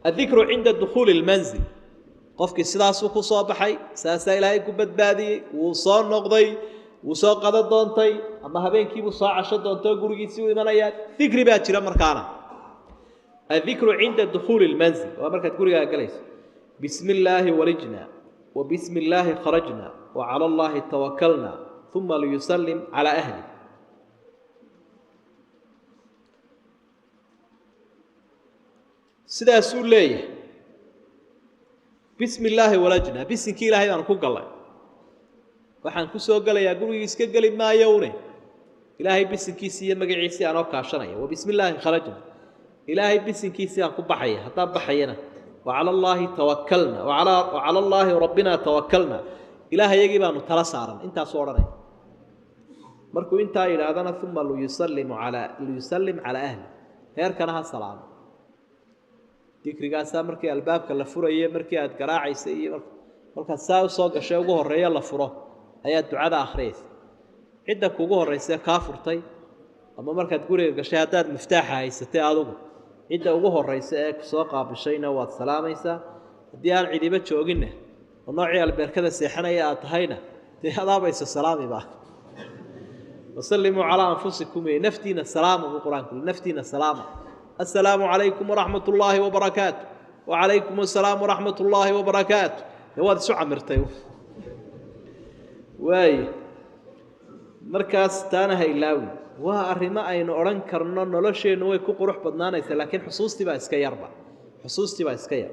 Addikru cinda dukhuuli lmanzil. Qofkii sidaasuu ku soo baxay, saasaa Ilaahay ku badbaadiyey, wuu soo noqday, wuu soo qado doontay ama habeenkiibuu soo casho doontay oo gurigiisii u imanayaa, dikri baa jira markaana. Addikru cinda dukhuuli lmanzil waa markaad gurigaaga galayso. Bismi illaahi walijna wa bismi illaahi kharajna wa cala allaahi tawakalna, uma liyusallim calaa ahli. Sidaasuu leeyahay: bismi illaahi walajna, bisinkii Ilaahay baanu ku gallay, waxaan ku soo gelayaa gurigii, iska geli maayowne, Ilaahay bisinkiisii iyo magaciisii aanoo kaashanaya. Wa bismi illaahi kharajna, Ilaahay bisinkiisii aan ku baxaya haddaan baxayana. Wa cala allaahi tawakalna, wa cala allaahi rabbina tawakalna, Ilaahayagii baanu tala saaran. Intaasuu odhanaya. Markuu intaa yidhaahdana, uma liyusallimu alaa liyusallim calaa ahli, reerkana ha salaamo. Dikrigaasaa markii albaabka la furaye, markii aad garaacaysa iyo markaad saa usoo gashay ugu horreeya la furo, ayaa ducada akhriyaysa. Cidda kuugu horraysa kaa furtay, ama markaad guriga gashay haddaad miftaaxa haysatay adugu, cidda ugu horraysa ee kusoo qaabishayna waad salaamaysaa. Haddii aan cidiba jooginna oo noocii albeerkada seexanaya aad tahayna, dee adaabayso salaamiba. Wasallimuu calaa anfusikum, naftiina salaama buu Qur-aanku, naftiina salaama. Assalaamu calaykum waraxmat ullaahi wabarakaatu, wacalaykum assalaam waraxmat ullaahi wabarakaatu. Dee waad isu camirtay waay. Markaas taana ha ilaawin. Waa arrimo aynu odhan karno nolosheennu way ku qurux badnaanaysaa, laakiin xusuustii baa iska yarba, xusuustii baa iska yar.